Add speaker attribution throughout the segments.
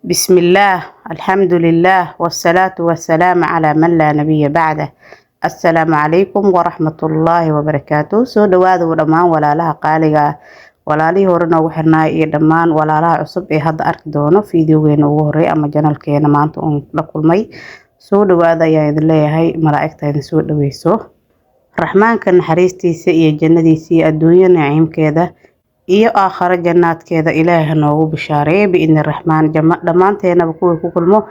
Speaker 1: بسم الله، الحمد لله، والصلاة والسلام على من لا نبي بعده. السلام عليكم ورحمة الله وبركاته. Soo dhawaada dhammaan walaalaha qaaliga ah, walaalihii hore noogu xirnaay iyo dhammaan walaalaha cusub ee hadda arki doono fiidiyogeena ugu horey ama channelkeena maanta uun la kulmay. Soo dhawaada ayaan idin leeyahay. Malaa'igta idin soo dhaweyso. Raxmaanka naxariistiisa iyo jannadiisa iyo adduunyo naciimkeeda iyo aakharo jannaadkeeda Ilaahay ha noogu bishaareeye biidni Raxmaan. Dhammaanteenaba kuwii ku kulmo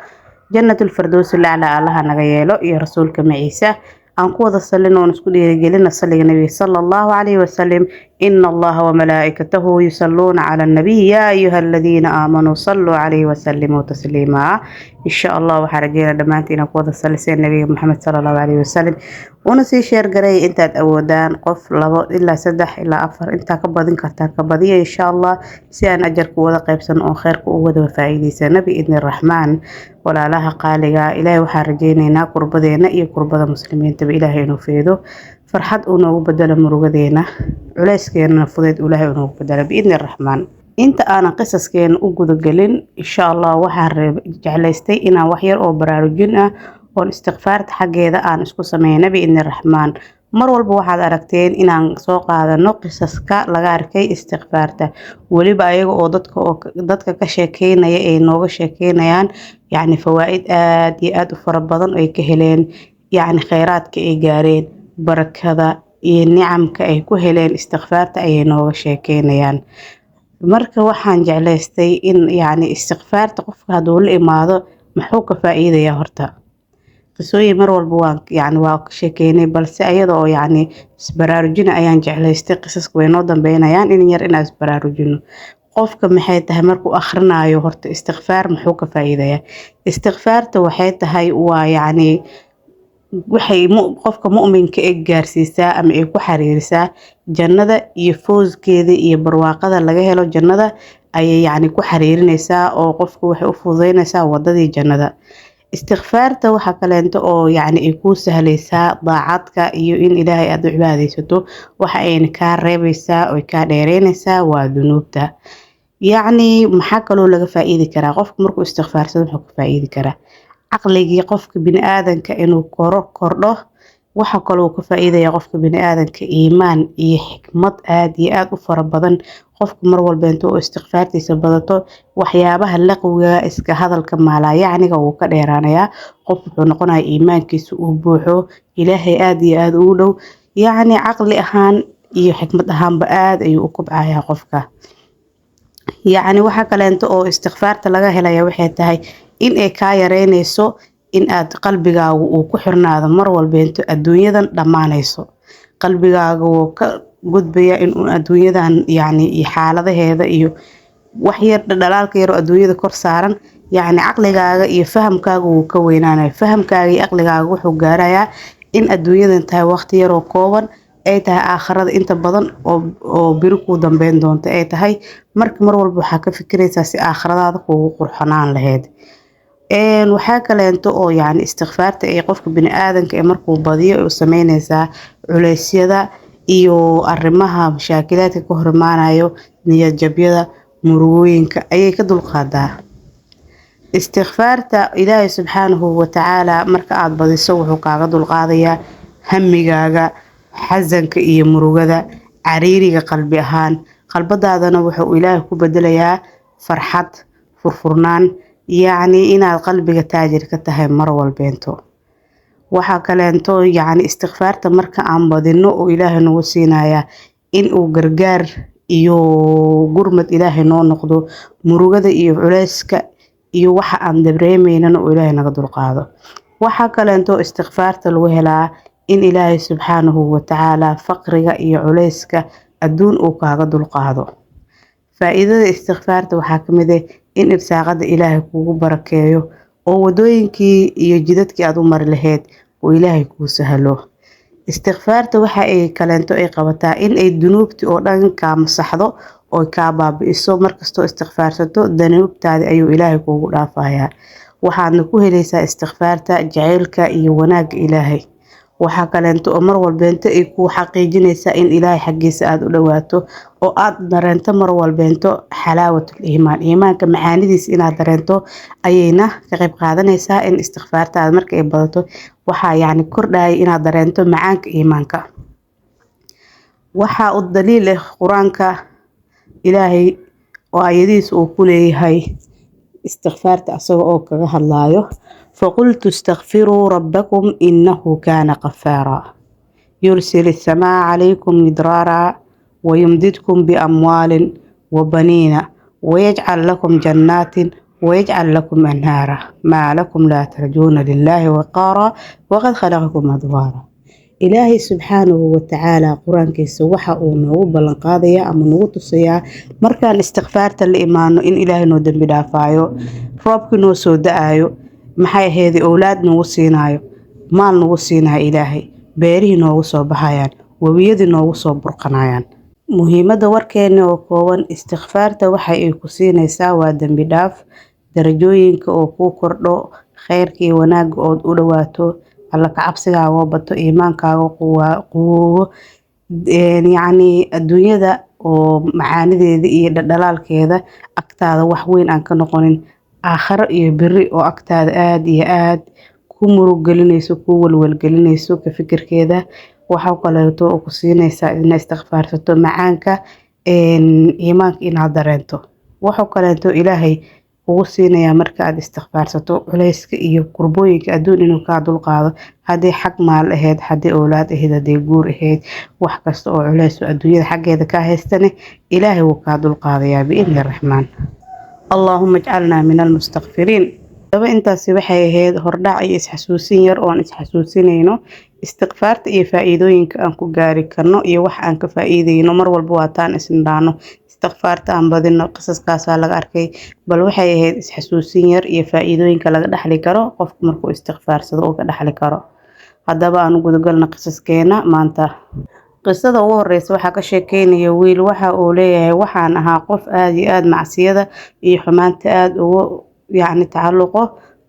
Speaker 1: Jannatul Fardows laclaa Allaha naga yeelo iyo rasuulka maciisa. Aan ku wada salin oon isku dhiirigelina saliga Nabiga sala Allahu calayhi wasalam. Ina Allaha wamalaa'ikatahu yusalluuna cala annabiy, yaa ayuha aladiina aamanuu salluu calayhi wasalimuu tasliimaa. Insha Allah waxaa rajeynaa dhammaantiin inaad ku wada saliseen Nabiga Maxamed sala Allahu calayhi wasalam, una sii share gareey intaad awoodaan, qof, labo ilaa saddex ilaa afar, intaa ka badin kartaan ka badiya insha Allah, si aan ajarka wada qaybsan oo kheyrka u wada faa'iidaysano biidni Raxmaan. Walaalaha qaaliga, Ilaahay waxaan rajeyneynaa kurbadeena iyo kurbada muslimiintaba Ilaahay inuu feedo, farxad uu noogu bedelo murugadeena, culeyskeenana fudeed Ilaahay uu noogu bedelo biidni Raxmaan. Inta aanan qisaskeena u gudagelin insha Allah, waxaan jeclaystay inaan wax yar oo baraarujin ah oon istikfaarta xaggeeda aan isku sameyna biidni Raxmaan. Mar walba waxaad aragteen inaan soo qaadano qisaska laga arkay istikfaarta, weliba ayaga oo dadka ka sheekeynaya ay nooga sheekeynayaan yacni fawaa'id aad iyo aada u fara badan ay ka heleen, yacni kheyraadka ay gaareen, barakada iyo nicamka ay ku heleen istikfaarta ayay nooga sheekeynayaan. Marka waxaan jeclaystay in yacni istikfaarta qofka hadduu la imaado muxuu ka faa'iidayaa. Horta qisooyin mar walba waan yani waa ka sheekeynay, balse ayada oo yacni isbaraarujina ayaan jeclaystay. Qisaska way noo dambeynayaan, in yar inaan isbaraarujino. Qofka maxay tahay markuu akhrinayo horta istikfaar muxuu ka faa'iidayaa? Istikfaarta waxay tahay waa yacni waxay qofka mu'minka ee gaarsiisaa ama ay ku xariirisaa jannada iyo fooskeeda iyo barwaaqada laga helo jannada ayay yacni ku xariirinaysaa, oo qofka waxay u fududeynaysaa wadadii jannada. Istikfaarta waxa kaleento oo yacni ay kuu sahlaysaa daacadka iyo in Ilaahay aada u cibaadaysato. Waxa ayna kaa reebaysaa oy kaa dheereynaysaa waa dunuubta. Yacni maxaa kaloo laga faa'iidi karaa? Qofka markuu istikfaarsado muxuu ka faa'iidi karaa? Caqligii qofka bini-aadanka inuu koro kordho. Waxa kaloo ka faa'iidaya qofka bini-aadanka iimaan iyo xikmad aad iyo aada u fara badan. Qofka mar walba inta uu istikfaartiisa badato, waxyaabaha laqwiga, iska hadalka maalaayacniga wuu ka dheeraanayaa. Qof wuxuu noqonayaa iimaankiisa uu buuxo, Ilaahay aada iyo aada ugu dhow. Yacni caqli ahaan iyo xikmad ahaanba aada ayuu u kobcayaa qofka. Yacni waxa kaleento oo istikfaarta laga helaya waxay tahay in ay kaa yareynayso in aad qalbigaagu uu ku xirnaado mar walbeento adduunyadan dhammaanayso. Qalbigaaga wuu ka gudbaya inuu adduunyadan yacni iyo xaaladaheeda iyo wax yar dhalaalka yaroo adduunyada kor saaran. Yacni caqligaaga iyo fahamkaaga wuu ka weynaanaya. Fahamkaaga iyo caqligaaga wuxuu gaarayaa in adduunyadan tahay waqti yaroo kooban, ay tahay aakharada inta badan oo biri kuu dambeyn doonta ay tahay. Marka mar walba waxaa ka fikiraysaa si aakhiradaada kuugu qurxonaan lahayd. Waxaa kaleento oo yacni istikfaarta ay qofka bini-aadanka ee markuu badiyo ay u sameynaysaa culeysyada iyo arrimaha mashaakilaadka ka hor imaanayo, niyad jabyada, murugooyinka ayay ka dulqaadaa. Istikfaarta Ilaahay subxaanahu watacaala marka aada badiso wuxuu kaaga dulqaadayaa hamigaaga, xasanka iyo murugada, cariiriga qalbi ahaan. Qalbadaadana wuxuu Ilaahay ku bedelayaa farxad, furfurnaan, yacni inaad qalbiga taajir ka tahay mar walbeento. Waxaa kaleento yacni istikfaarta marka aan badino oo Ilaahay nagu siinayaa in uu gargaar iyo gurmad Ilaahay noo noqdo, murugada iyo culeyska iyo waxa aan dareemeynana oo Ilaahay naga dulqaado. Waxaa kaleento istikfaarta lagu helaa in Ilaahay subxaanahu watacaala faqriga iyo culeyska adduun uu kaaga dulqaado. Faa-iidada istikfaarta waxaa kamid ah in irsaaqada Ilaahay kugu barakeeyo oo wadooyinkii iyo jidadkii aada u mari lahayd oo Ilaahay kuu sahlo. Istikfaarta waxa ay kaleento ay qabataa in ay dunuubtii oo dhan kaa masaxdo oo kaa baabi'iso. Markastoo istikfaarsato, dunuubtaadi ayuu Ilaahay kuugu dhaafayaa. Waxaadna ku helaysaa istikfaarta jaceylka iyo wanaagga Ilaahay. Waxaa kaleento oo mar walbeento ay ku xaqiijinaysaa in Ilaahay xaggiisa aada u dhawaato oo aada dareento mar walbeento xalaawatul iimaan, iimaanka macaanidiisa inaad dareento ayayna ka qayb qaadanaysaa. In istikfaartaada marka ay badato, waxaa yacni kordhaya inaad dareento macaanka iimaanka. Waxaa u daliil ah Qur-aanka Ilaahay oo aayadihiisa uu ku leeyahay istikfaarta, asaga oo kaga hadlaayo: "فقلت استغفروا ربكم إنه كان غفارا يرسل السماء عليكم مدرارا ويمددكم بأموال وبنين ويجعل لكم جنات ويجعل لكم أنهارا ما لكم لا ترجون لله وقارا وقد خلقكم أطوارا." Ilaahay subxaanahu watacaala Qur-aankiisa waxa uu noogu ballan qaadayaa ama nagu tusayaa markaan istikfaarta la imaano in Ilaahay noo dambi dhaafaayo, roobkii noo soo da-aayo, maxay ahayd, owlaad nagu siinaayo, maal nagu siinayo Ilaahay, beerihii noogu soo baxayaan, webiyadii noogu soo burqanayaan. Muhiimadda warkeena oo kooban: istikfaarta waxa ay ku siinaysaa waa dambi dhaaf, darajooyinka oo kuu kordho, khayrka iyo wanaagga ood u dhawaato, Alla ka cabsigaaga oo bato, iimaankaaga quwoobo, yacni adduunyada oo macaanideeda iyo dhadhalaalkeeda agtaada wax weyn aan ka noqonin, aakharo iyo beri oo agtaada aada iyo aada ku murug gelinayso, ku walwalgelinayso ka fikirkeeda. Waxaa kaleeto oo ku siinaysaa inaad istikfaarsato macaanka iimaanka inaad dareento. Waxaa kaleeto Ilaahay kugu siinayaa marka aad istikfaarsato culayska iyo kurbooyinka adduun inuu kaa dulqaado, haddii xag maal ahayd, haddii owlaad ahayd, haddii guur ahayd, wax kasta oo culays oo adduunyada xaggeeda kaa haystane Ilaahay wuu kaa dulqaadayaa biidni Raxmaan. اللهم اجعلنا من المستغفرين. Daba intaasi waxay ahayd hordhac iyo isxasuusin yar oon isxasuusinayno istikfaarta iyo faa-iidooyinka aan ku gaari karno iyo wax aan ka faa-iideyno. Mar walba waataan isnidhaano istikfaarta aan badino, qisaskaasaa laga arkay. Bal waxay ahayd isxasuusin yar iyo faa-iidooyinka laga dhexli karo qofku markuu istikfaarsado uu ka dhexli karo. Haddaba aan u gudagalna qisaskeena maanta. Qisada ugu horeysa waxaa ka sheekeynaya wiil. Waxa uu leeyahay: "Waxaan ahaa qof aada iyo aada macsiyada iyo xumaanta aada ugu yacni tacalluqo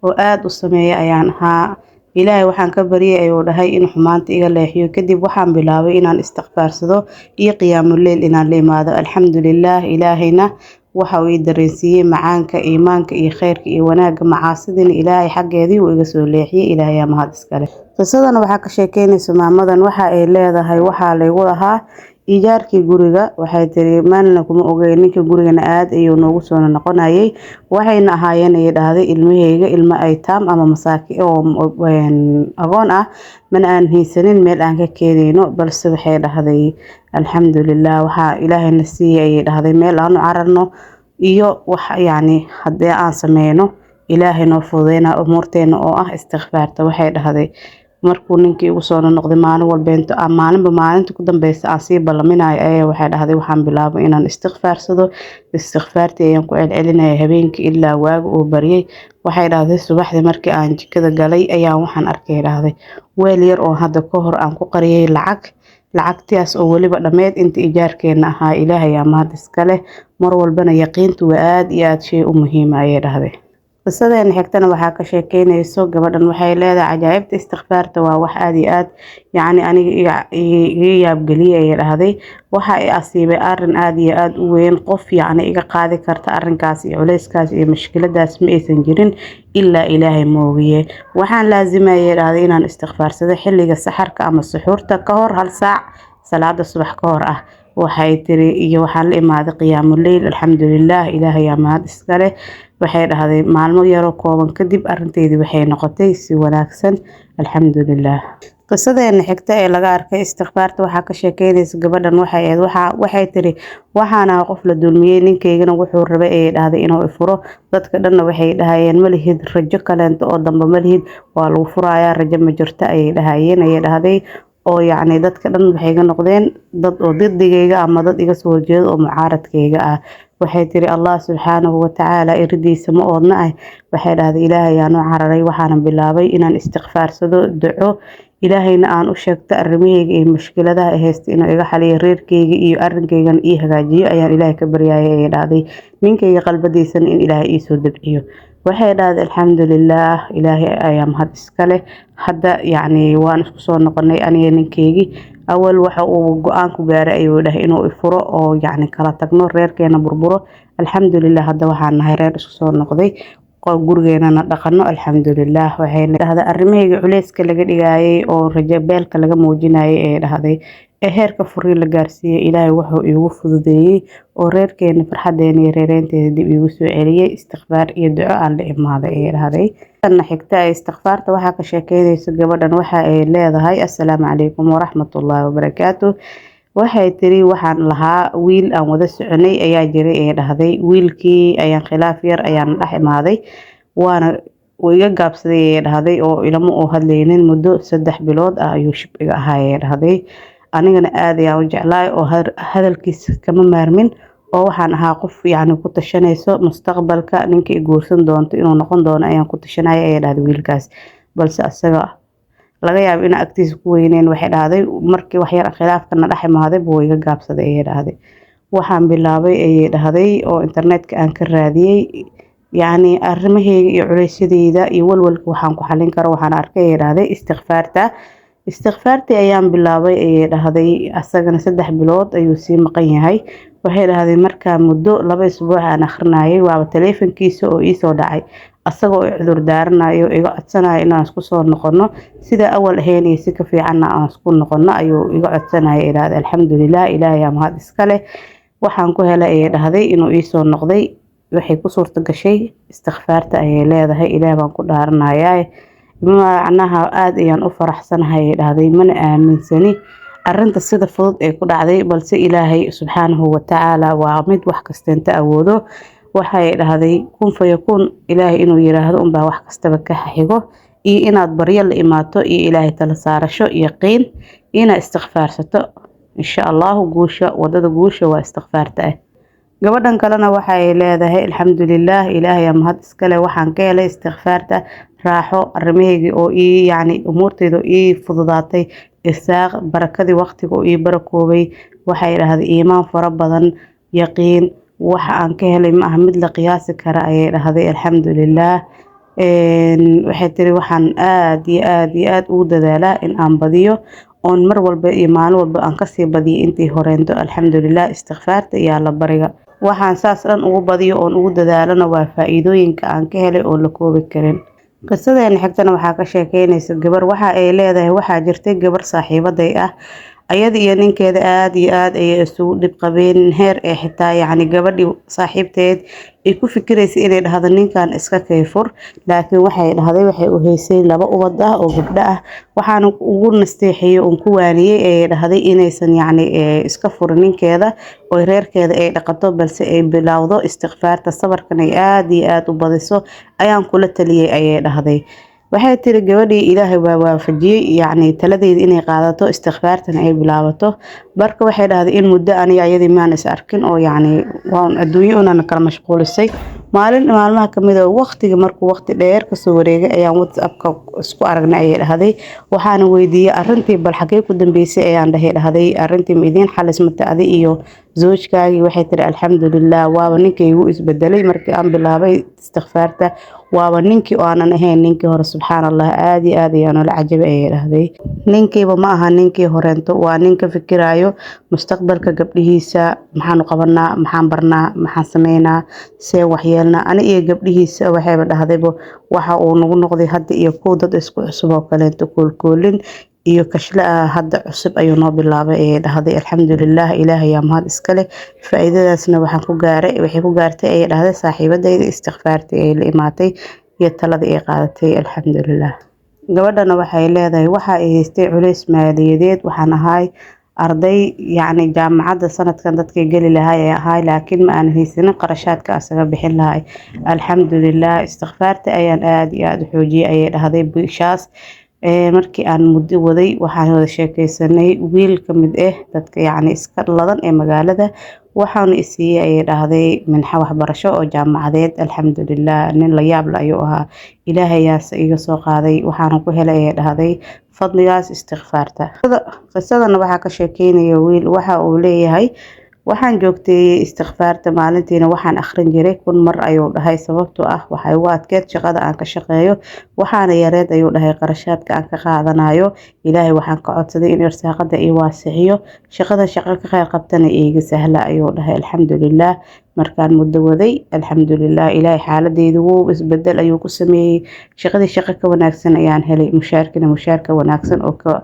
Speaker 1: oo aada u sameeya ayaan ahaa. Ilaahay waxaan ka baryay," ayuu dhahay, "in xumaanta iga leexiyo. Kadib waxaan bilaabay inaan istikfaarsado iyo qiyaamuleyl inaan la imaado. Alxamdulilaah, Ilaahayna waxa uu ii dareensiiyey macaanka iimaanka iyo khayrka iyo wanaagga. Macaasidina Ilaahay xaggeedii wuu iga soo leexiyey. Ilaahay yaa mahad iskale." Qisadana waxaa ka sheekeynaysa maamadan. Waxa ay leedahay: "Waxaa laygu lahaa ijaarkii guriga." Waxay tiri: "Maalina kuma ogeyn, ninka gurigana aada ayuu noogu soo noqonayay. Waxayna ahaayeen," ayay dhahday, "ilmahayga ilmo aytaam ama masaaki oo agoon ah. Mana aan haysanin meel aan ka keenayno. Balse," waxay dhahday, "alxamdulilah, waxaa Ilaahayna siiyay," ayay dhahday, "meel aan u cararno iyo wax yacni haddii aan sameyno Ilaahay noo fududeyna umuurteena oo ah istikfaarta." Waxay dhahday: "Markuu ninkii igu soo noqday maalin walbeento, maalinba maalinta ku dambeysa aan sii ballaminayo," ayaa waxay dhahday, "waxaan bilaabay inaan istikfaarsado. Istikfaartii ayaan ku celcelinaya habeenkii ilaa waaga uu baryay." Waxay dhahday: "Subaxdii markii aan jikada galay ayaan waxaan arkay," dhahday, "weel yar oo hadda ka hor aan ku qariyay lacag, lacagtaas oo weliba dhammeyd inta ijaarkeena ahaa. Ilaahay yaa mahad iska leh. Mar walbana yaqiintu waa aada iyo aada shay u muhiima," ayay dhahday. Qisadeena xigtana waxaa ka sheekeynayso gabadhan. Waxay leedahay: "Cajaa'ibta istikfaarta waa wax aada iyo aad yacni aniga iga yaabgeliyay," ayay dhahday. "Waxa i asiibay arrin aada iyo aada u weyn. Qof yacni iga qaadi karta arrinkaas iyo culeyskaas iyo mushkiladaas ma aysan jirin ilaa Ilaahay moogiye. Waxaan laazimayay," dhahday, "inaan istikfaarsado xilliga saxarka ama suxuurta ka hor, hal saac salaada subax ka hor ah." Waxay tiri: "Iyo waxaan la imaaday qiyaamuleyl. Alxamdulilah, Ilaahay yaa mahad iska leh." Waxay dhahday: "Maalmo yaroo kooban kadib arrinteydii waxay noqotay si wanaagsan, alxamdulilah." Qisadeena xigta ee laga arkay istikfaarta waxaa ka sheekeynaysa gabadhan. Waxay ahayd waxa waxay tiri: "Waxaan ahaa qof la dulmiyey. Ninkaygana wuxuu rabay," ayay dhahday, "inuu ifuro. Dadka dhanna waxay dhahayeen, ma lihid rajo kaleento oo dambe, ma lihid, waa lagu furayaa, rajo ma jirto ayay dhahayeen," ayay dhahday. "Oo yacni dadka dhan waxay iga noqdeen dad oo didigayga ama dad iga soo horjeeda oo mucaaradkayga ah." Waxay tiri: "Allah subxaanahu watacaala iridiisa ma oodna ah," waxay dhahday, "Ilaahay ayaan u cararay. Waxaana bilaabay inaan istikfaarsado, duco, Ilaahayna aan u sheegto arrimahayga iyo mushkiladaha ay haysta inuu iga xaliyo, reerkayga iyo arrinkaygana ii hagaajiyo ayaan Ilaahay ka baryaayay," ayay dhahday. "Ninkayga qalbadiisana in Ilaahay iisoo dabciyo." Waxay dhahday, "Alxamdulilaah, Ilaahay ayaa mahad iska leh. Hadda yacni waan isku soo noqonay aniga ninkeygii. Awal waxa uu go-aan ku gaaray," ayuu dhahay, "inuu ifuro oo yacni kala tagno, reerkeena burburo. Alxamdulilah, hadda waxaan nahay reer isku soo noqday, gurigeenana dhaqano, alxamdulilah." Waxay dhahday, "Arrimahayga culeyska laga dhigayay oo rajo beelka laga muujinayay," ee dhahday, "ee heerka furiin la gaarsiiyey, Ilaahay wuxuu iigu fududeeyey oo reerkeena farxadeena iyo reereynteeda dib iigu soo celiyey istikfaar iyo duco aan la imaaday," ayay dhahday. Tanna xigta ee istikfaarta waxaa ka sheekeynaysa gabadhan. Waxa ay leedahay, "Assalaamu calaykum waraxmatullaahi wabarakaatu." Waxay tiri, "Waxaan lahaa wiil aan wada soconay ayaa jiray," ee dhahday. "Wiilkii ayaan khilaaf yar ayaan dhex imaaday, waana wuu iga gaabsaday," ee dhahday, "oo ilama oo hadlaynin. Muddo 3 bilood ah ayuu shib iga ahaa," ee dhahday. "Anigana aad ayaan u jeclaay oo hadalkiisa kama maarmin, oo waxaan ahaa qof yacni ku tashanayso mustaqbalka ninka i guursan doonto inuu noqon doono ayaan ku tashanaya," ee dhahday, "wiilkaas. Balse asaga laga yaabo inaa agtiisa ku weyneen." Waxay dhahday, "Markii wax yar khilaafkana dhex imaaday buu iga gaabsaday," ayay dhahday. "Waxaan bilaabay," ayay dhahday, "oo internetka aan ka raadiyey yacni arrimahayga iyo culeysyadeyda iyo walwalka waxaan ku xalin karo. Waxaan arkay," ayay dhahday, "istikfaarta. Istikfaartii ayaan bilaabay," ayay dhahday. "Asagana 3 bilood ayuu sii maqan yahay." Waxay dhahday, "Markaa muddo 2 isbuuc aan akhrinayay, waaba taleefankiisa oo iisoo dhacay, asagoo i cudur daaranayo, iga codsanayo inaan isku soo noqono, sida awal ahayn iyo si ka fiicanna aan isku noqono ayuu iga codsanaya," ay dhahday. "Alxamdulilah, Ilaahay aa mahad iska leh. Waxaan ku helay," ayay dhahday, "inuu iisoo noqday. Waxay ku suurta gashay istikfaarta," ayay leedahay. "Ilaah baan ku dhaaranayaa, macnaha aada ayaan u faraxsanahay," ay dhahday. "Mana aaminsani arinta sida fudud ee ku dhacday, balse Ilaahay subxaanahu watacaala waa mid wax kasteenta awoodo." Waxay dhahday, "Kun fayakuun Ilaahay inuu yiraahdo unbaa wax kastaba ka xigo, iyo inaad baryo la imaato, iyo Ilaahay tala saarasho, yaqiin, inaad istikfaarsato, insha Allahu guusha, wadada guusha waa istikfaarta ah." Gabadhan kalena waxay leedahay, "Alxamdulilah, Ilaahay aa mahad iskale. Waxaan ka helay istikfaarta raaxo, arrimahaygii oo ii yacni umuurtayda oo ii fududaatay, irsaaq, barakadii waqtiga oo ii barakoobay." Waxay dhahday, "Iimaan fara badan, yaqiin, waxa aan ka helay ma aha mid la qiyaasi kara," ayay dhahday. "Alxamdulilah." Waxay tiri, "Waxaan aada iyo aada iyo aada ugu dadaalaa in aan badiyo oon mar walba iyo maalin walba aan kasii badiyo intii horeento. Alxamdulilah, istikfaarta iyo alla bariga waxaan saas dhan ugu badiyo oon ugu dadaalona waa faa-iidooyinka aan ka helay oo la koobi karin." Qisadeena xigtana waxaa ka sheekeynaysa gabar. Waxa ay leedahay, "Waxaa jirtay gabar saaxiibaday ah. Ayada iyo ninkeeda aada iyo aada ayay isugu dhib qabeen, heer ee xitaa yacni gabadhii saaxiibteed ay ku fikiraysay inay dhahdo, 'Ninkan iska kayfur.' Laakiin waxay dhahday, waxay u haysay laba ubad ah oo gabdho ah. Waxaana ugu nasteexiyey oon ku waaniyey," ayay dhahday, "inaysan yacni iska furin ninkeeda oo reerkeeda ay dhaqato, balse ay bilowdo istikfaarta, sabarkan ay aada iyo aada u badiso ayaan kula taliyey," ayay dhahday. Waxay tiri, "Gabadhii Ilaahay waa waafajiyey yacni taladeyda inay qaadato, istikfaartana ay bilaabato." Marka waxay dhahday, "In muddo aniga iyadii maan is arkin oo yacni waan adduunyo unana kala mashquulisay. Maalin maalmaha kamid ah, waqtiga markuu waqti dheer kasoo wareegay, ayaan WhatsAppka isku aragnay," ayay dhahday. "Waxaana weydiiyey arrintii, bal xagee ku dambeysay ayaan dhahay," dhahday, "arrintii ma idiin xalismatay adi iyo zoojkaagii?" Waxay tiri, "Alxamdulilah, waaba ninkii igu isbedelay markii aan bilaabay istikfaarta. Waaba ninkii oo aanan ahayn ninkii hore. Subxaan Allah, aada iyo aad ayaan ula cajabay," ayay dhahday. "Ninkiiba ma aha ninkii horeento. Waa nin ka fikirayo mustaqbalka gabdhihiisa. Maxaanu qabanaa? Maxaan barnaa? Maxaan sameynaa? See waxyeelnaa ani iyo gabdhihiisa?" Waxayba dhahdayba, "Waxa uu nagu noqday hadda iyo kuw dad isku cusub oo kaleento. Koolkoolin iyo kashla ah hadda cusub ayuu noo bilaabay," ayay dhahday. "Alxamdulilah, Ilaah ayaa mahad iska leh. Faa-iidadaasna waxaan ku gaaray, waxay ku gaartay," ayay dhahday saaxiibadayda, "istikfaartii ay la imaatay iyo taladii ay qaadatay. Alxamdulilah." Gabadhana waxay leedahay, "Waxa ay haystay culays maaliyadeed. Waxaan ahay arday yacni jaamacadda sanadkan dadkii geli lahay ee ahay, laakiin ma aan haysanin qarashaadka asaga bixin lahay. Alxamdulilah, istikfaarta ayaan aada iyo aada u xoojiyey," ayay dhahday. "Bishaas markii aan muddo waday, waxaan wada sheekeysanay wiil ka mid ah dadka yacni iska ladan ee magaalada. Waxaanu isiiyey," ayay dhahday, "minxa waxbarasho oo jaamacadeed. Alxamdulilah, nin la yaab la ayuu ahaa. Ilaahay yaase iga soo qaaday. Waxaana ku helay," ayay dhahday, "fadligaas istikfaarta." Qisadana waxaa ka sheekeynaya wiil. Waxa uu leeyahay Waxaan joogteeyey istikfaarta, maalintiina waxaan akhrin jiray 1000 mar, ayuu dhahay. Sababtoo ah waxay ugu adkeyd shaqada aan ka shaqeeyo, waxaana yareed, ayuu dhahay, qarashaadka aan ka qaadanayo. Ilaahay waxaan ka codsaday in irsaaqada ii waasiciyo, shaqada shaqo ka kheyr qabtana iiga sahla, ayuu dhahay. Alxamdulilah, markaan muddo waday, alxamdulilah, Ilaahay xaaladeydu wuu isbedel ayuu ku sameeyey. Shaqadii shaqo ka wanaagsan ayaan helay, mushaarkina mushaarka wanaagsan oo ka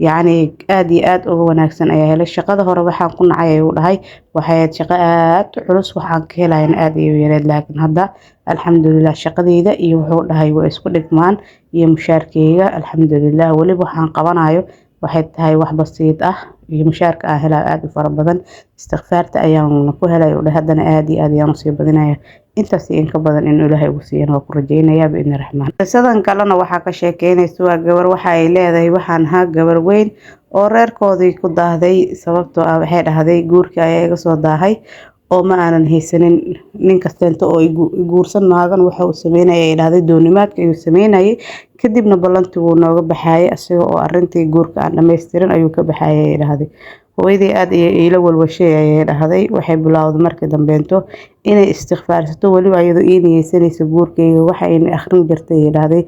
Speaker 1: yacni aada iyo aada uga wanaagsan ayaa helay. Shaqada hore waxaan ku nacay, ayuu dhahay, waxay ahayd shaqo aada u culus, waxaan ka helayana aada iyo yareed. Laakiin hadda alxamdulilah, shaqadeyda iyo, wuxuu dhahay, waa isku dhigmaan iyo mushaarkeyga, alxamdulilah. Weliba waxaan qabanayo waxay tahay wax basiid ah iyo mushaarka aan helayo aada u fara badan. Istikfaarta ayaan ku helay, uu dhahay. Haddana aada iyo aada ayaan usii badinaya, intaas iyo in ka badan inuu Ilaahay ugu siiyana waa ku rajeynayaa biidni Raxmaan. Qisadan kalena waxaa ka sheekeynaysa waa gabar. Waxa ay leedahay: waxaan ahaa gabar weyn oo reerkoodii ku daahday, sababtoo ah, waxay dhahday, guurkii ayaa iga soo daahay oo ma aanan haysanin nin kasteento oo guursan maagan. Waxa uu sameynayay, ay dhahday, doonimaadka ayuu sameynayay, kadibna ballantii wuu nooga baxayay, isaga oo arintii guurka aan dhammaystirin ayuu ka baxayay, ay dhahday. Hooyadii aada ayay iila walwashay, ayay dhahday. Waxay bilowday markii dambeento inay istikfaarsato, weliba iyadoo ii niyeysanaysa guurkeyga. Waxayna akhrin jirtay, ayay dhahday,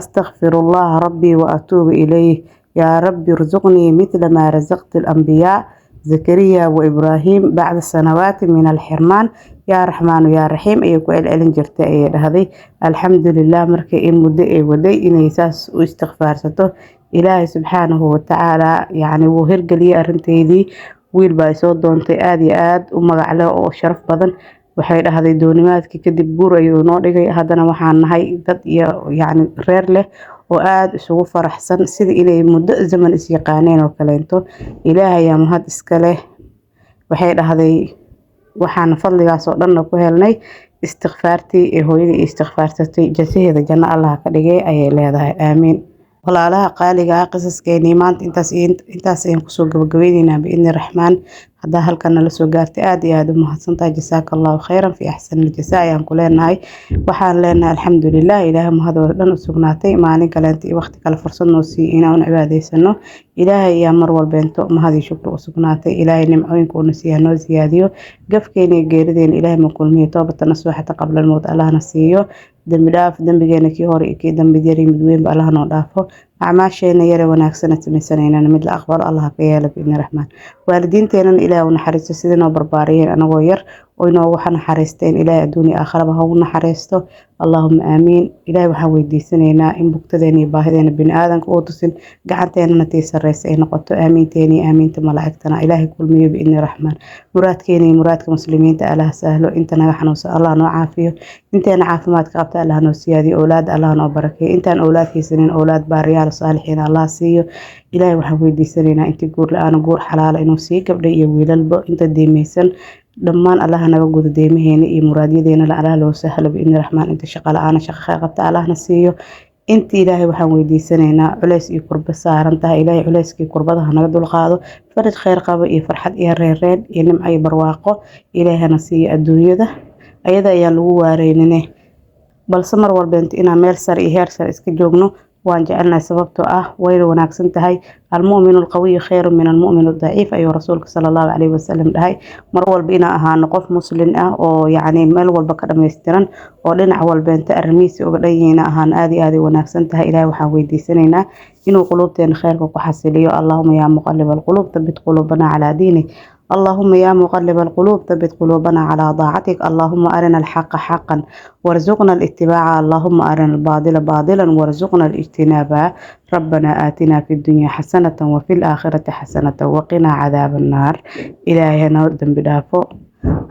Speaker 1: "Astakfirullaha rabbii wa atuubu ilayh, yaa rabbi irzuqnii mithla maa razaqta alambiyaa Zakariya wa Ibraahim bacda sanawaati min alxirmaan, yaa Raxmaanu yaa Raxiim," ayay ku celcelin jirtay, ayay dhahday. Alxamdulilah, markii in muddo ay waday inay saas u istikfaarsato, Ilaahay subxaanahu watacaala yacni wuu hirgeliyey arrinteydii. Wiil baa soo doontay aada iyo aada u magac leh oo sharaf badan. Waxay dhahday, doonimaadkii kadib guur ayuu noo dhigay. Haddana waxaan nahay dad iyo yacni reer leh oo aada isugu faraxsan, sida inay muddo zaman is yaqaaneen oo kaleento. Ilaahay ayaa mahad iska leh. Waxay dhahday, waxaan fadligaas oo dhanna ku helnay istikfaartii ee hooyadii istikfaarsatay. Jasaheeda janno Allah ka dhigay, ayay leedahay. Aamiin. Walaalaha qaaliga ah, qisaskeenii maanta intaas ayaan kusoo gabagabeyneynaa biidni Raxmaan. Haddaa halkan nala soo gaartay, aada iyo aada u mahadsantahay. Jasaaka Allahu khayran fi axsani aljazaa ayaan ku leenahay. Waxaan leenahay alxamdulilah, Ilaahay mahadooda dhan u sugnaatay. Maalin kaleenta iyo waqti kale fursad noo siiyo inaan cibaadaysano, Ilaahay ayaa mar walbeento mahad iyo shukri u sugnaatay. Ilaahay nimcooyinka uuna siiya noo siyaadiyo. Gafkeena iyo geerideena Ilaahay ma kulmiyo. Toobata nasuuxata qabla almowt Allahna siiyo. Dembi dhaaf, dembigeena kii hore iyo kii dambi, yar iyo mid weynba Allah noo dhaafo. Acmaasheena yare wanaagsana samaysanaynana mid la aqbalo Allah ka yeelo biidni Raxmaan. Waalidiinteenana Ilaah u naxariisto, sidii noo barbaariyeen anagoo yar oo inoogu naxariisteen. Ilaahay adduun iyo aakharaba ha ugu naxariisto. Allaahuma aamiin. Ilaahay waxaan weydiisanaynaa in bugtadeena iyo baahideena bini aadanka uu tusin, gacanteenana tii sarreysa ay noqoto. Aamiinteena iyo aamiinta malaa'igtana Ilaahay kulmiyo biidni Raxmaan. Muraadkeena iyo muraadka muslimiinta Allah sahlo. Inta naga xanuunsan Allah noo caafiyo, inteena caafimaadka qabta Allah noo siyaadiyo, owlaad Allah noo barakeeyo, intaan owlaad haysanin owlaad baariyaal saalixiin Allah siiyo. Ilaahay waxaan weydiisanaynaa intii guur la-aan guur xalaala inuu siiyo, gabdha iyo wiilalba. Inta deemeysan dhammaan Allaha naga gudo deemaheena iyo muraadyadeena Allah loo sahlo biidni Raxmaan. Inta shaqo la-aana shaqo khayr qabta Allahna siiyo. Inta Ilaahay waxaan weydiisanaynaa culeys iyo kurbo saaran tahay, Ilaahay culeyskii kurbadaha naga dulqaado. Faraj khayr qabo iyo farxad iyo reereen iyo nimco iyo barwaaqo Ilaahay hana siiyo. Adduunyada ayada ayaan lagu waareynine, balse mar walba inaan meel sare iyo heer sare iska joogno waan jecelnahay, sababtoo ah wayna wanaagsan tahay. "Almu'minu alqawiyu khayru min almu'min adaciif," ayuu rasuulka sala Allahu calayhi wasalam dhahay. Mar walba inaan ahaano qof muslin ah oo yacni meel walba ka dhammaystiran oo dhinac walbeenta arrimihiisa uga dhan yihiin ahaan aada iyo aada u wanaagsan tahay. Ilaahay waxaan weydiisanaynaa inuu quluubteena khayrka ku xasiliyo. Allahuma yaa muqalib alquluub, thabit quluubana calaa diinik. اللهم يا مقلب القلوب، ثبت قلوبنا على طاعتك. اللهم أرنا الحق حقا وارزقنا الاتباع، اللهم أرنا الباطل باطلا وارزقنا الاجتناب. ربنا آتنا في الدنيا حسنة وفي الآخرة حسنة وقنا عذاب النار. إلهنا ذنب دافو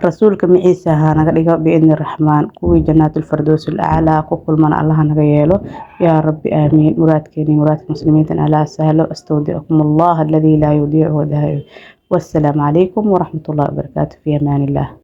Speaker 1: rasuulka maciisa ha naga dhigo biidni Raxmaan. Kuwii jannaatulfardows alaclaa ku kulmana Allaha naga yeelo, yaa rabbi, aamiin. Muraadkeeni muraadka muslimiintan Allah sahlo. Astawdicukum Allah alladii laa yudiicu wadaa'icu. Wassalaamu calaykum waraxmat ullahi wabarakaatu. Fi amaan illah.